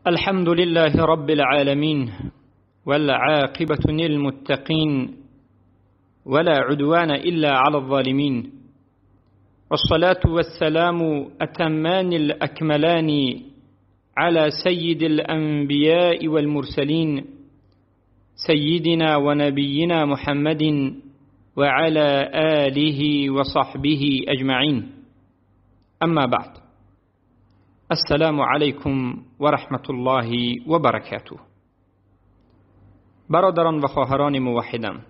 الحمد لله رب العالمين، والعاقبة للمتقين، ولا عدوان إلا على الظالمين، والصلاة والسلام أتمان الأكملان على سيد الأنبياء والمرسلين، سيدنا ونبينا محمد وعلى آله وصحبه أجمعين. أما بعد، السلام علیکم و رحمت الله و برکاته. برادران و خواهران موحدم،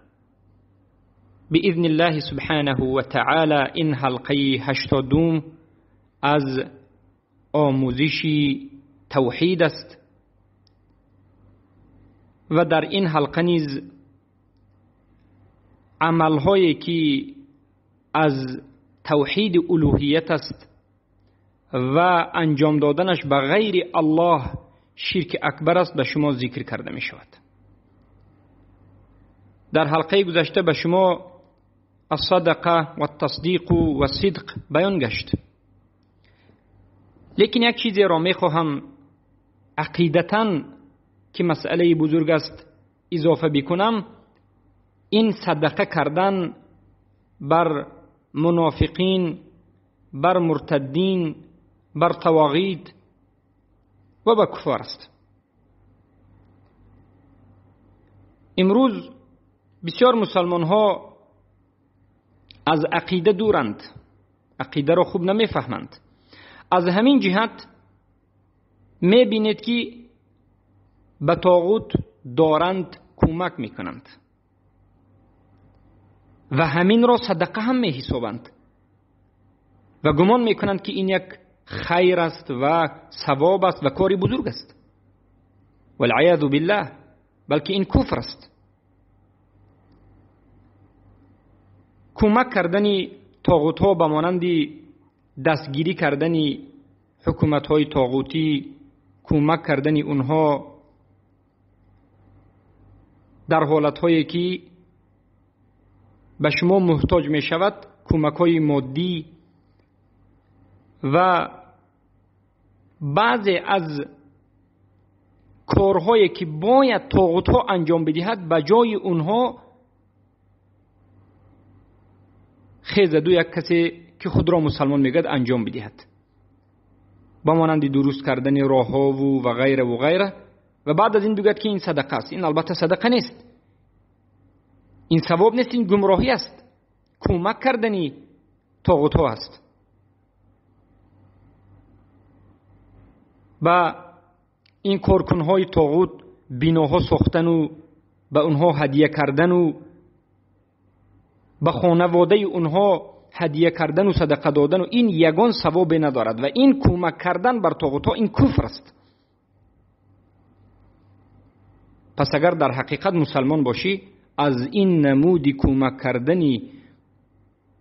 باذن الله سبحانه و تعالی این حلقه 82 از آموزش توحید است و در این حلقه نیز عملهایی که از توحید الوهیت است و انجام دادنش به غیر الله شرک اکبر است به شما ذکر کرده می شود. در حلقه گذشته به شما الصدقه و التصدیق و الصدق بیان گشت، لیکن یک چیزی را می خواهم عقیدتاً که مسئله بزرگ است اضافه بکنم. این صدقه کردن بر منافقین، بر مرتدین، بر طواغیت و بر کفار است. امروز بسیار مسلمان ها از عقیده دورند، عقیده را خوب نمیفهمند. از همین جهت میبینید که به طاغوت دارند کمک میکنند و همین را صدقه هم میحسابند و گمان میکنند که این یک خیر است و ثواب است و کاری بزرگ است. والعیاذ بالله، بلکه این کفر است. کمک کردن طاغوت ها به مانند دستگیری کردن حکومت های طاغوتی، کمک کردن اونها در حالت هایی که به شما محتاج می شود، کمک های مادی و بعضی از کارهایی که باید طاغوت ها انجام بدهد به جای اونها خیزد و یک کسی که خود را مسلمان میگد انجام بدهد، با مانند درست کردن راه ها و غیره و غیره، و بعد از این بگوید که این صدقه است. این البته صدقه نیست، این ثواب نیست، این گمراهی است، کمک کردنی طاغوت ها است. با این کارکنهای طاغوت بیناها ساختن و به اونها هدیه کردن و به خانواده اونها هدیه کردن و صدقه دادن و این یگان ثواب ندارد و این کمک کردن بر طاغوت ها این کفر است. پس اگر در حقیقت مسلمان باشی، از این نمود کمک کردن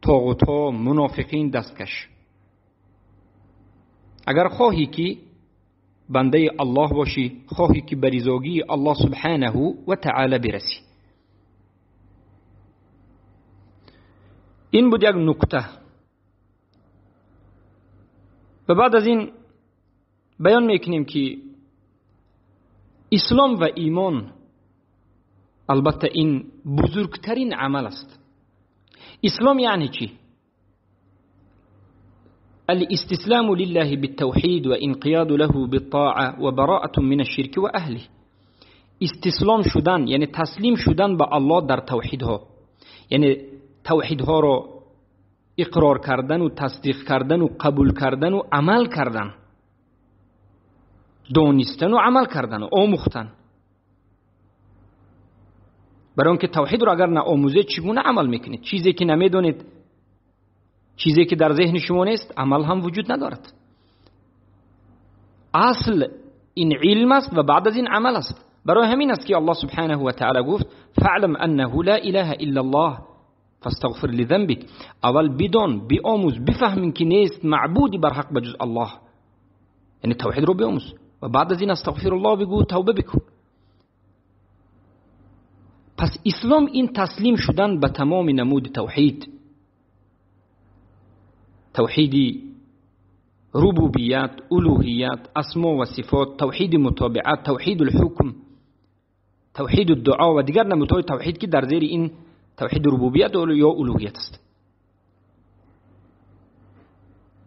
طاغوت ها، منافقین دست کش. اگر خواهی که بنده الله باشی، خواهی که به رضاگی الله سبحانه و تعالی برسی. این بود یک نکته. و بعد از این بیان میکنیم که اسلام و ایمان البته این بزرگترین عمل است. اسلام یعنی چی؟ الاستسلام لله بالتوحید و انقیاد له بالطاعة و براءة من الشرك و اهله. استسلام شدن یعنی تسلیم شدن به الله در توحیدها، یعنی توحیدها را اقرار کردن و تصدیق کردن و قبول کردن و عمل کردن، دانستن و عمل کردن و آموختن. برای اینکه توحید را اگر نآموزید چگونه عمل میکنید؟ چیزی که نمیدونید، چیزی که در ذهن شما نیست، عمل هم وجود ندارد. اصل این علم است و بعد از این عمل است. برای همین است که الله سبحانه و تعالی گفت فاعلم انه لا اله الا الله فاستغفر لذنبك. اول بدان، بیاموز، بفهمین که نیست معبودی بر حق بجز الله، یعنی توحید رو بیاموز و بعد از این استغفر الله بگو، توبه بکن. پس اسلام این تسلیم شدن به تمام نمود توحید، توحیدی рубубият, улуҳият, асмо ва сифот, тавҳиди мутобиат, тавҳиду лҳукм, тавҳиду дуо ва дигар намудҳои тавҳид ки дар зери ин тавҳиди рубубият ё улуҳият аст.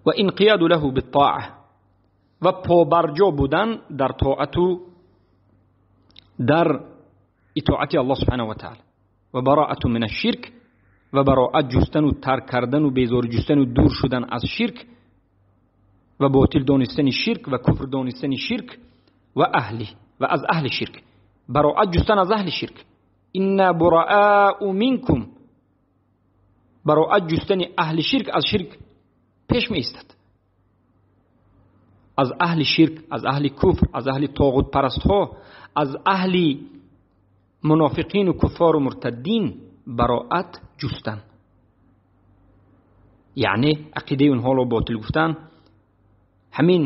Ва инқияду лаҳу биттоа ва побарҷо будан дар тоату дар итоати Аллоҳ субҳанаҳу ва таъала ва бароату мин ашширк ва бароат ҷустану тарк кардану безор ҷустану дур шудан аз ширк ва ботил донистани ширк ва куфр донистани ширк ва аҳли ва аз аҳли ширк, бароат ҷустан аз аҳли ширк. Инна бураау минкум, бароат ҷустани аҳли ширк аз ширк пеш меистад. Аз аҳли ширк, аз аҳли куфр, аз аҳли тоғутпарастҳо, аз аҳли мунофиқину куффору муртаддин бароат ҷустан, яъне ақидаи онҳоро ботил гуфтан, ҳамин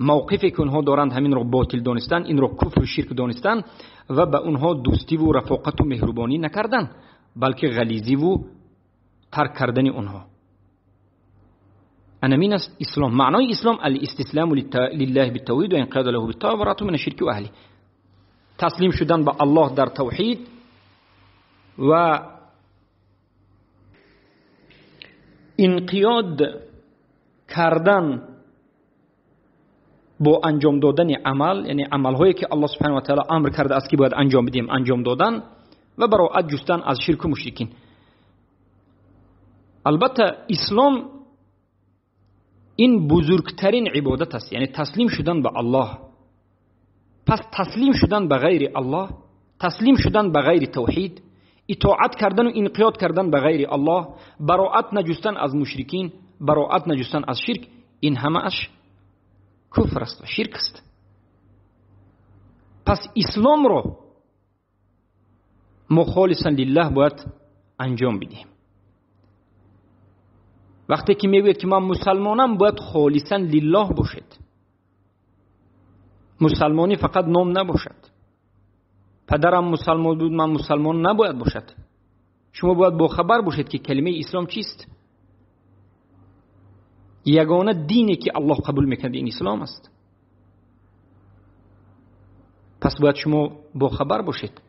мавқифе ки онҳо доранд ҳаминро ботил донистан, инро куфру ширк донистан ва ба онҳо дӯстиву рафоқату меҳрубонӣ накардан, балки ғализиву тарк кардани онҳо. Анамин аст ислом. Маънои ислом алистисламу лиллаҳи биттавҳид ва инқиёду лаҳу биттоа ва бароату мин ашширки ва аҳлиҳ, таслим шудан ба Аллоҳ дар тавҳид ва инқиёд кардан бо анҷом додани амал, яъне амалҳое ки Аллоҳ субҳанаҳу ва таъала амр кардааст ки бояд анҷом бидиҳем, анҷом додан ва бароат ҷустан аз ширку мушрикин. Албатта ислом ин бузургтарин ибодат аст, яъне таслим шудан ба Аллоҳ. Пас таслим шудан ба ғайри Аллоҳ, таслим шудан ба ғайри тавҳид, итоат кардану инқиёд кардан ба ғайри Аллоҳ, бароат наҷустан аз мушрикин, бароат наҷустан аз ширк, ин ҳамааш куфр аст ва ширк аст. Пас исломро мо холисан лиллаҳ бояд анҷом бидиҳем. Вақте ки мегӯяд ки ман мусалмонам, бояд холисан лиллаҳ бошед. Мусалмонӣ фақат ном набошад. Падарам мусалмон буд, ман мусалмон набояд бошад. Шумо бояд бохабар бошед ки калимаи ислом чист. Ягона дине ки Аллоҳ қабул мекунад ин ислом аст. Пас бояд шумо бохабар бошед.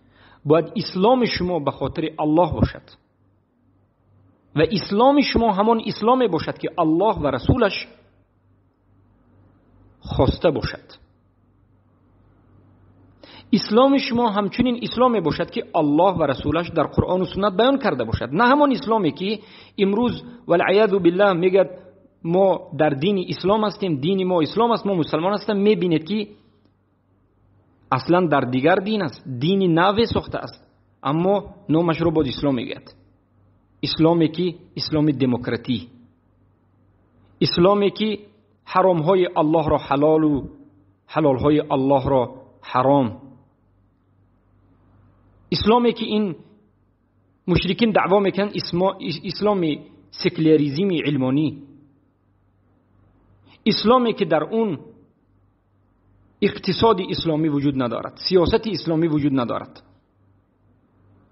Бояд исломи шумо ба хотири Аллоҳ бошад ва исломи шумо ҳамон исломе бошад ки Аллоҳ ва расулаш хоста бошад. Исломи шумо ҳамчунин исломе бошад ки Аллоҳ ва расулаш дар Қуръону суннат баён карда бошад, на ҳамон исломе ки имрӯз валъиязу биллаҳ мегӯяд мо дар дини ислом ҳастем, дини мо ислом аст, мо мусалмон ҳастем. Мебинед ки аслан дар дигар дин аст, дини наве сохта аст, аммо номашро боз ислом мегӯяд. Исломе ки исломи демократӣ, исломе ки ҳаромҳои Аллоҳро ҳалолу ҳалолҳои Аллоҳро ҳаром, исломе ки ин мушрикин даъво мекунанд исломи секуляризми илмонӣ, исломе ки дар он иқтисоди исломӣ вуҷуд надорад, сиёсати исломӣ вуҷуд надорад,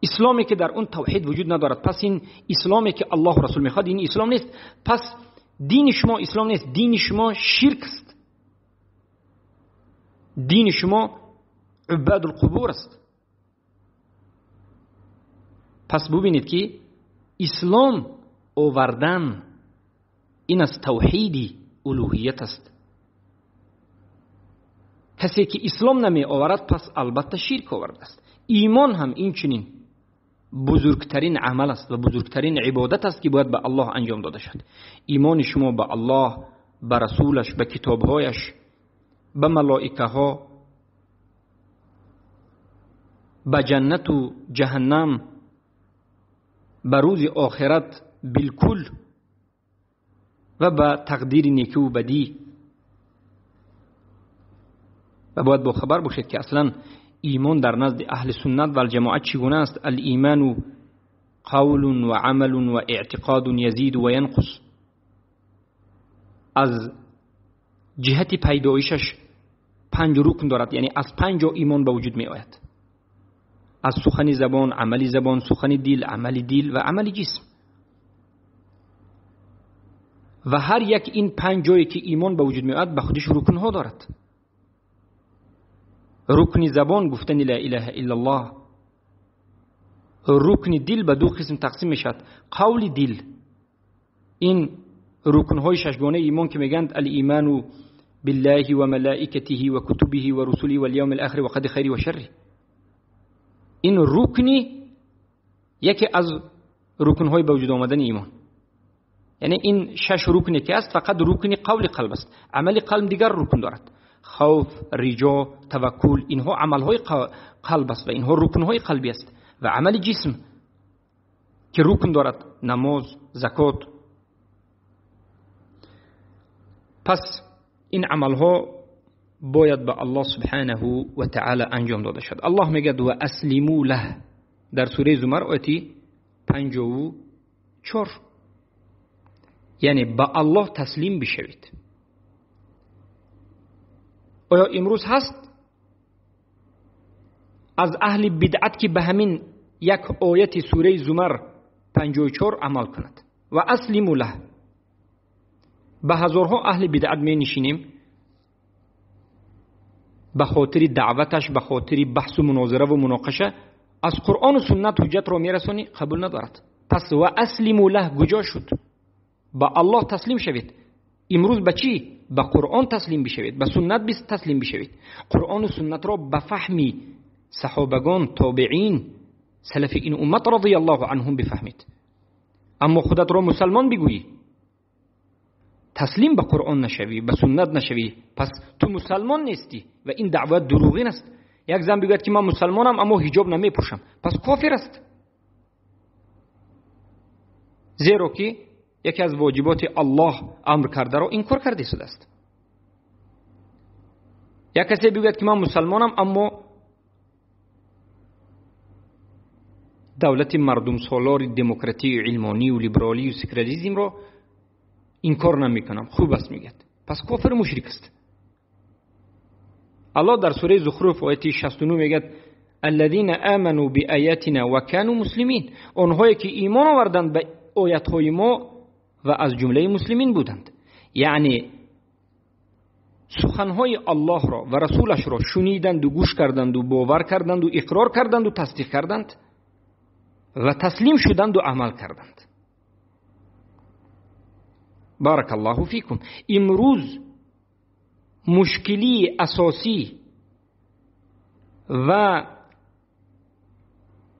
исломе ки дар он тавҳид вуҷуд надорад. Пас ин исломе ки Аллоҳ расул мехоҳад ин ислом нест. Пас дини шумо ислом нест, дини шумо ширк аст, дини шумо уббадулқубур аст. Пас бубинед ки ислом овардан ин аз тавҳиди улуҳият аст. Касе ки ислом намеоварад, пас албатта ширк овардааст. Имон ҳам инчунин бузургтарин амал аст ва бузургтарин ибодат аст ки бояд ба Аллоҳ анҷом дода шавад. Имони шумо ба Аллоҳ, ба расулаш, ба китобҳояш, ба малоикаҳо, ба ҷаннату ҷаҳаннам, ба рӯзи охират билкул ва ба тақдири некиву бадӣ. Ва бояд бохабар бошед ки аслан имон дар назди аҳли суннат вал ҷамоат чӣ гуна аст. Алиману қавлун ва амалун ва эътиқодун язиду ва янқус. Аз ҷиҳати пайдоишаш 5 рукн дорад, яъне аз 5 ҷо имон ба вуҷуд меояд: аз сухани забон, амали забон, сухани дил, амали дил ва амали ҷисм. ва ҳар як ин панҷ ҷое ки имон ба вуҷуд меояд, ба худиш рукнҳо дорад. Рукни забон гуфтани ла илаҳа иллаллоҳ. Рукни дил ба ду қисм тақсим мешавад. Қавли дил, ин рукнҳои шашгонаи имон ки мегӯянд алиману بالله وملائكته وكتبه ورسله واليوم الآخر وقدر خيره وشره. این رکنی یکی از رکنهای به وجود آمدن ایمان. یعنی این شش رکنی که است فقط رکن قول قلب است. عمل قلب دیگر رکن دارد. خوف، رجا، توکل، اینها عملهای قلب است و اینها رکنهای قلبی است. و عمل جسم که رکن دارد، نماز، زکات. پس این عملها باید به الله سبحانه و تعالی انجام داده شد. الله میگه و اسلموا له در سوره زمر آیه 54، یعنی به الله تسلیم بشوید. آیا امروز هست از اهل بدعت که به همین یک آیت سوره زمر 54 عمل کند؟ و اسلموا له. به هزارها اهل بدعت می نشینیم به خاطر دعوتش، به خاطر بحث و مناظره و مناقشه از قرآن و سنت حجت را میرسانی، قبول ندارد. پس و اسلموا له کجا شد؟ به الله تسلیم شوید. امروز به چی؟ به قرآن تسلیم بشوید، به سنت تسلیم بشوید. قرآن و سنت را به فهم صحابگان، تابعین، سلف این امت رضی الله عنهم بفهمید. اما خودت را مسلمان بگویی، تسلیم به قرآن نشوی، به سنت نشوی، پس تو مسلمان نیستی و این دعوت دروغین است. یک زن بگوید که من مسلمانم اما حجاب نمیپوشم، پس کافر است. زیرا که یکی از واجبات الله امر کرده را انکار کرده شده است. یک کسی بگوید که من مسلمانم اما دولت مردم سالار دموکراتی علمانی و لیبرالی و سکولاریسم را انکار نمیکنم، خوب است میگد، پس کافر مشرک است. الله در سوره زخرف آیه 69 میگد الذين آمنوا بآیاتنا وكانوا مسلمین، آنهایی که ایمان آوردند به آیات‌های ما و از جمله مسلمین بودند. یعنی سخنهای الله را و رسولش را شنیدند و گوش کردند و باور کردند و اقرار کردند و تصدیق کردند و تسلیم شدند و عمل کردند. بارک الله فیکم. امروز مشکلی اساسی و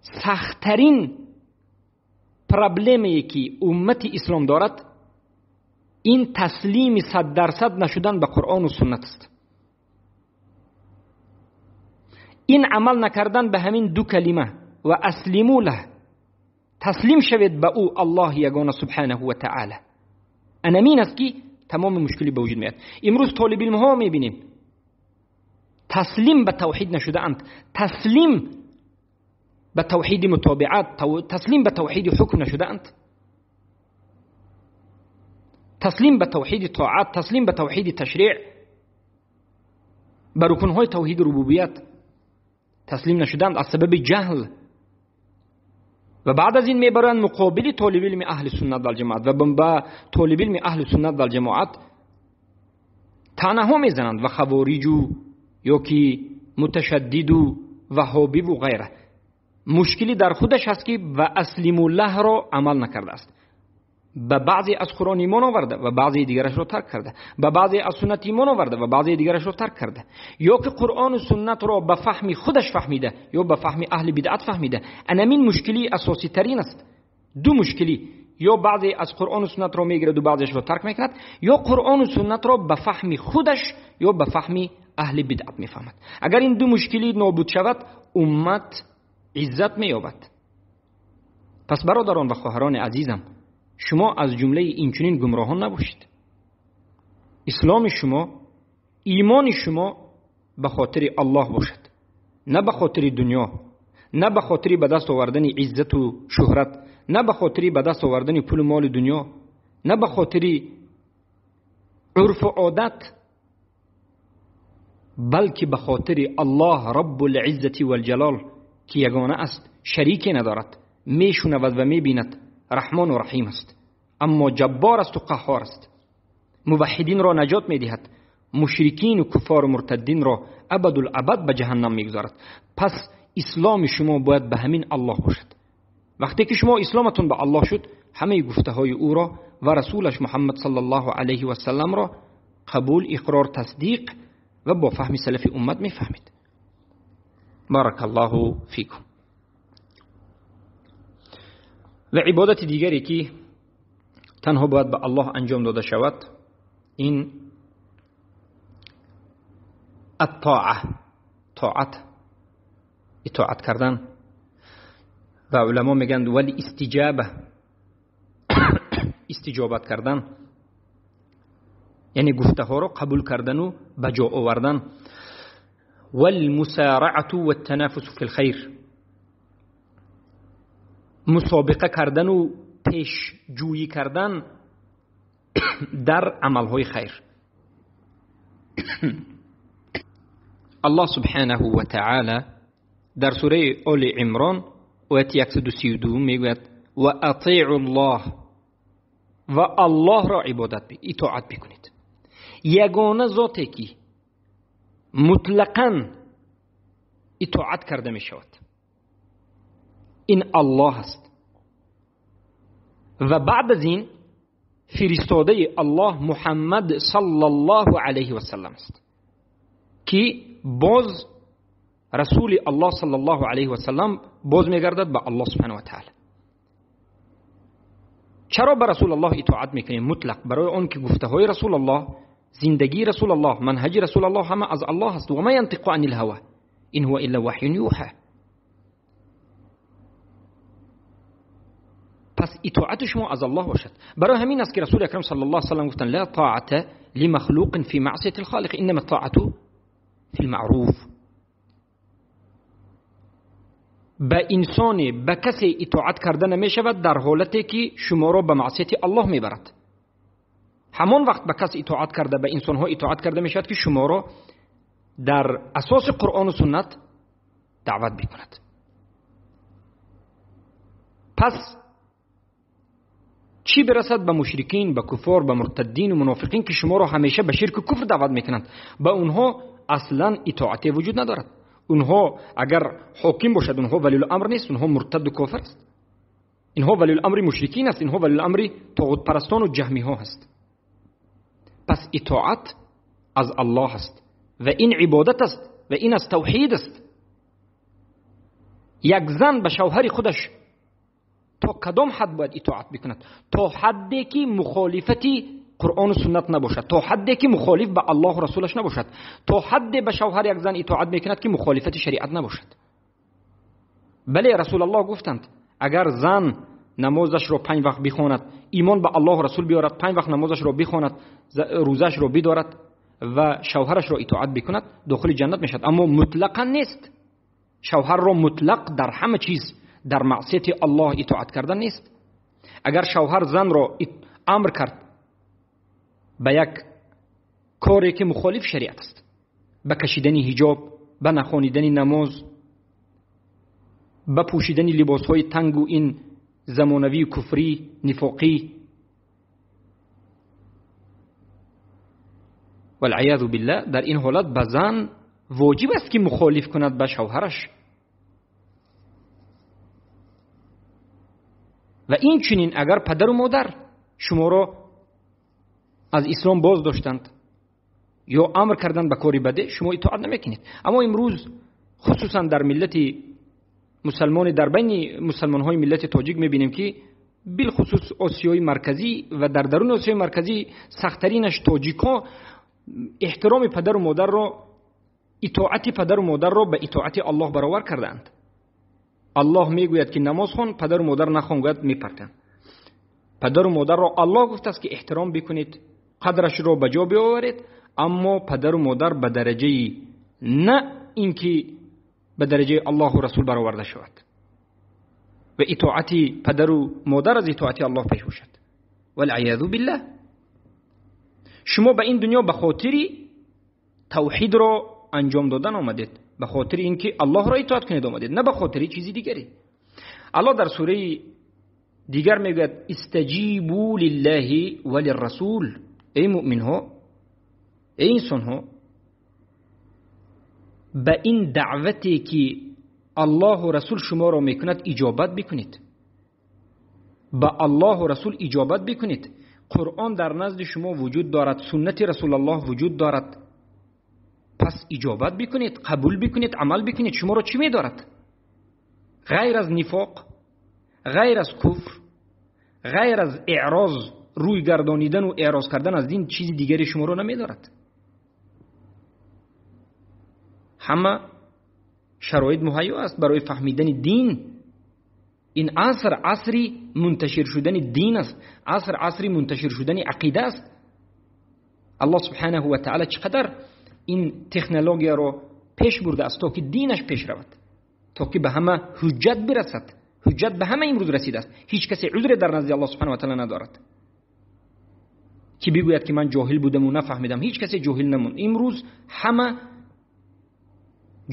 سختترین پرابلمی که امت اسلام دارد این تسلیم 100% نشدن به قرآن و سنت است. این عمل نکردن به همین دو کلمه و اسلموا له، تسلیم شوید به او الله یگانه سبحانه و تعالی، انمین است که تمام مشکلی به وجود میاد. امروز طالب علم ها میبینیم تسلیم به توحید نشده اند، تسلیم به توحید متابعت، تسلیم به توحید حکم نشده اند، تسلیم به توحید طاعت، تسلیم به توحید تشریع، به رکنهای توحید ربوبیت تسلیم نشدند از سبب جهل. و بعد از این میبرند مقابل طالب علم اهل سنت والجماعت و با طالب علم اهل سنت والجماعت طعنه ها میزنند و خوارج و یا که متشدد و وهابی و غیره. مشکلی در خودش هست که و اسلم الله را عمل نکرده است. به بعضی از قرآن ایمان آورده و بعضی دیگرش را ترک کرده، به بعضی از سنت ایمان آورده و بعضی دیگرش را ترک کرده، یا که قرآن و سنت را به فهم خودش فهمیده یا به فهم اهل بدعت فهمیده. انمین مشکلی اساسی ترین است. دو مشکلی، یا بعضی از قرآن و سنت را میگیرد و بعضیش را ترک میکند، یا قرآن و سنت را به فهم خودش یا به فهم اهل بدعت میفهمد. اگر این دو مشکلی نابود شود امت عزت مییابد. پس برادران و خواهران عزیزم، شما از جمله این چنین گمراهان نباشید. اسلام شما، ایمان شما به خاطر الله باشد، نه به خاطر دنیا، نه به خاطر به دست آوردن عزت و شهرت، نه به خاطر به دست آوردن پول و مال دنیا، نه به خاطر عرف و عادت، بلکه به خاطر الله رب العزت والجلال که یگانه است، شریکی ندارد، میشنود و میبیند، رحمان و رحیم است، اما جبار است و قهار است. Муваҳҳидинро наҷот медиҳад, мушрикин ва куффор ва муртаддинро абадулабад ба ҷаҳаннам мегузорад. Пас исломи шумо бояд ба ҳамин Аллоҳ бошад. Вақте ки шумо исломатон ба Аллоҳ шуд, ҳамаи гуфтаҳои ӯро ва расулаш Муҳаммад саллаллоҳу алайҳи васалламро қабул, иқрор, тасдиқ ва бо фаҳми салафи уммат мефаҳмед. Баракаллоҳу фикум. Ва ибодати дигаре ки танҳо бояд ба Аллоҳ анҷом дода шавад, ин аттоа, тоат, итоат кардан. Ва уламо мегӯянд вал истиҷоба, истиҷобат кардан, яъне гуфтаҳоро қабул кардану ба ҷо овардан. Валмусараату ваттанафусу фил хайр, мусобиқа кардану пешҷӯӣ кардан дар амалҳои хайр. Аллоҳ субҳанаҳу ва таъала дар сураи Оли Имрон ояти 132 мегӯяд: ва атиъу Аллоҳ, ва Аллоҳро ибодат итоат бикунед. Ягона зоте ки мутлақан итоат карда мешавад ин Аллоҳ аст. Ва баъд аз ин фиристодаи Аллоҳ Муҳаммад саллаллоҳу алайҳи васаллам аст, ки боз расули Аллоҳ саллаллоҳу алайҳи васаллам боз мегардад ба Аллоҳ субҳанаҳу ва таъала. Чаро ба Расулуллоҳ итоат мекунем мутлақ? Барои он ки гуфтаҳои Расулуллоҳ, зиндагии Расулуллоҳ, манҳаҷи Расулуллоҳ ҳама аз Аллоҳ аст. Ва ма янтиқу анил ҳава ин ҳува илла ваҳйун юҳа. Пас итоати шумо аз Аллоҳ бошад. Барои ҳамин аст ки Расули Акрам саллаллоҳу алайҳи васаллам гуфтанд: ла тоата лимахлуқин фи маъсияти лхолиқ, иннама тоату фи лмаъруф. Ба инсоне, ба касе итоат карда намешавад дар ҳолате ки шуморо ба маъсияти Аллоҳ мебарад. Ҳамон вақт ба кас итоат карда, ба инсонҳо итоат карда мешавад ки шуморо дар асоси Қуръону суннат даъват бикунад. Пас чӣ бирасад ба мушрикин, ба куффор, ба муртаддин ва мунофиқин ки шуморо ҳамеша ба ширку куфр даъват мекунанд? Ба онҳо аслан итоате вуҷуд надорад. Онҳо агар ҳоким бошад, онҳо валиуламр нест, онҳо муртаду кофир аст. Инҳо валиуламри мушрикин аст, инҳо валиуламри тоғутпарастону ҷаҳмиҳо ҳаст. Пас итоат аз Аллоҳ аст ва ин ибодат аст ва ин аз тавҳид аст. Як зан ба шавҳари худаш то кадом ҳад бояд итоат бикунад? То ҳадде ки мухолифати Қуръону суннат набошад, то ҳадде ки мухолиф ба Аллоҳу расулаш набошад, то ҳадде ба шавҳар як зан итоат мекунад ки мухолифати шариат набошад. Бале, Расулаллоҳ гуфтанд: агар зан намозашро 5 вақт бихонад, имон ба Аллоҳу расул биёрад, 5 вақт намозашро бихонад, рӯзаашро бидорад ва шавҳарашро итоат бикунад, дохили ҷаннат мешавад. Аммо мутлақан нест. Шавҳарро мутлақ дар ҳама чиз дар маъсияти Аллоҳ итоат кардан нест. Агар шавҳар занро амр кард ба як коре ки мухолиф шариат аст, ба кашидани ҳиҷоб, ба нахонидани намоз, ба пӯшидани либосҳои тангу ин замонавии куфрӣ, нифоқӣ, валъиязу биллаҳ, дар ин ҳолат ба зан воҷиб аст ки мухолиф кунад ба шавҳараш. Ва инчунин агар падару модар шуморо аз ислом боз доштанд ё амр карданд ба кори баде, шумо итоат намекунед. Аммо имрӯз хусусан дар миллати мусалмони, дар байни мусалмонҳои миллати тоҷик мебинем ки билхусус Осиёи Марказӣ ва дар даруни Осиёи Марказӣ сахттаринаш тоҷикҳо эҳтироми падару модарро, итоати падару модарро ба итоати Аллоҳ баровар кардаанд. Аллоҳ мегӯяд ки намоз хон, падару модар нахон, гӯяд мепартанд. Падару модарро Аллоҳ гуфтааст ки эҳтиром бикунед, қадрашро ба ҷо биоваред, аммо падару модар ба дараҷаи на инки ба дараҷаи Аллоҳу расул бароварда шавад ва итоати падару модар аз итоати Аллоҳ пеш бошад. Валъиязу биллаҳ. Шумо ба ин дунё ба хотири тавҳидро анҷом додан омадед, ба хотири инки Аллоҳро итоат кунед омадед, на ба хотири чизи дигаре. Аллоҳ дар сураи дигар мегӯяд: истаҷибу лиллаҳи ва лиррасул. Эй муъминҳо, эй инсонҳо, ба ин даъвате ки Аллоҳу Расул шуморо мекунад иҷобат бикунед. Ба Аллоҳу Расул иҷобат бикунед. Қуръон дар назди шумо вуҷуд дорад, суннати Расулаллоҳ вуҷуд дорад. Пас иҷобат бикунед, қабул бикунед, амал бикунед. Шуморо чӣ медорад? Ғайр аз нифоқ, ғайр аз куфр, ғайр аз эъроз, рӯй гардонидан ва эъроз кардан аз дин чизи дигаре шуморо намедорад. Ҳама шароит муҳайё аст барои фаҳмидани дин. Ин аср асри мунташир шудани дин аст, аср асри мунташир шудани ақида аст. Аллоҳ субҳанаҳу ва таъала чӣ қадар ин технологияро пеш бурда аст, то ки динаш пеш равад, то ки ба ҳама ҳуҷҷат бирасад. Ҳуҷҷат ба ҳама имрӯз расидааст. Ҳеҷ касе узре дар назди Аллоҳ субҳанаҳу ва таъала надорад ки бигӯяд ки ман ҷоҳил будам ва нафаҳмидам. Ҳеҷ касе ҷоҳил намонд. Имрӯз ҳама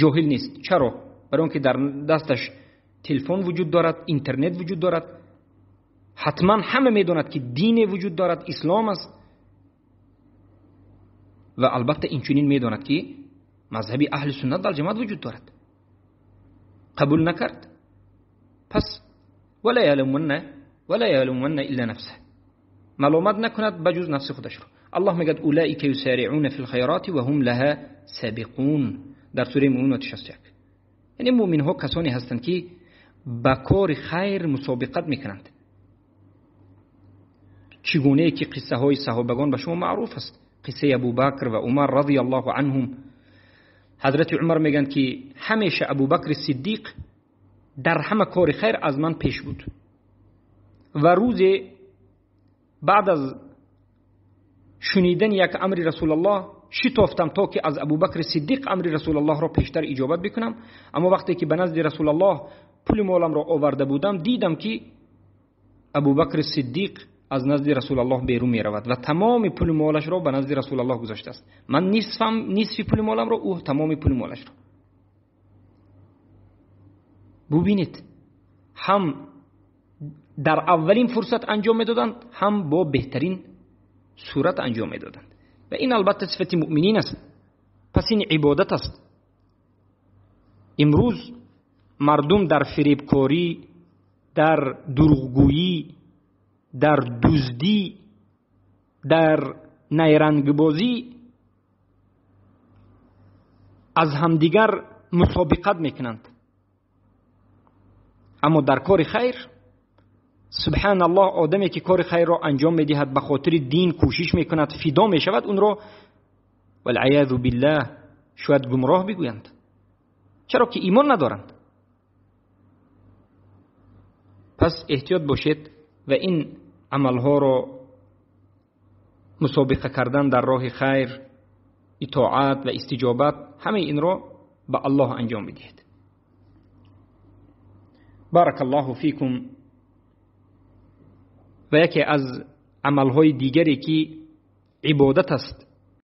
ҷоҳил нест. Чаро? Барои он ки дар дасташ телефон вуҷуд дорад, интернет вуҷуд дорад. Ҳатман ҳама медонад ки дине вуҷуд дорад, ислом аст. Ва албатта инчунин медонад ки мазҳаби аҳли суннат вал ҷамоат вуҷуд дорад. Қабул накард, пас вала ялуманна илла нафсаҳ, маломат накунад ба ҷуз нафси худашро. Аллоҳ мегӯяд улаика юсариъуна фил хайроти ва ҳум лаҳа сабиқун, дар сураи Муъминун 61. Яъне муъминҳо касоне ҳастанд ки ба кори хайр мусобиқат мекунанд. Чӣ гунае ки қиссаҳои саҳобагон ба шумо маъруф аст, қиссаи Абубакр ва Умар радиаллоҳу анҳум. Ҳазрати Умар мегӯянд ки ҳамеша Абубакри Сиддиқ дар ҳама кори хайр аз ман пеш буд ва рӯзе баъд аз шунидани як амри Расулаллоҳ шитофтам то ки аз Абубакри Сиддиқ амри Расулаллоҳро пештар иҷобат бикунам. Аммо вақте ки ба назди Расулаллоҳ пули моламро оварда будам, дидам ки Абубакри Сиддиқ аз назди Расулаллоҳ берун меравад ва тамоми пули молашро ба назди Расулаллоҳ гузоштааст. Ман нисфи пули моламро, ӯ тамоми пули молашро. Бубинед, ҳам дар аввалин фурсат анҷом медоданд, ҳам бо беҳтарин сурат анҷом медоданд. Ва ин албатта сифати муъминин аст. Пас ин ибодат аст. Имрӯз мардум дар фиребкорӣ, дар дурӯғгӯйӣ, дар дуздӣ, дар найрангбозӣ аз ҳамдигар мусобиқат мекунанд. Аммо дар кори хайр, субҳаналлоҳ, одаме ки кори хайрро анҷом медиҳад, ба хотири дин кӯшиш мекунад, фидо мешавад, онро валъаязу биллаҳ шояд гумроҳ бигӯянд. Чаро ки имон надоранд. Пас эҳтиёт бошед ва ин амалҳоро мусобиқа кардан дар роҳи хайр, итоат ва истиҷобат, ҳамаи инро ба Аллоҳ анҷом бидиҳед. Баракаллоҳу фикум. Ва яке аз амалҳои дигаре ки ибодат аст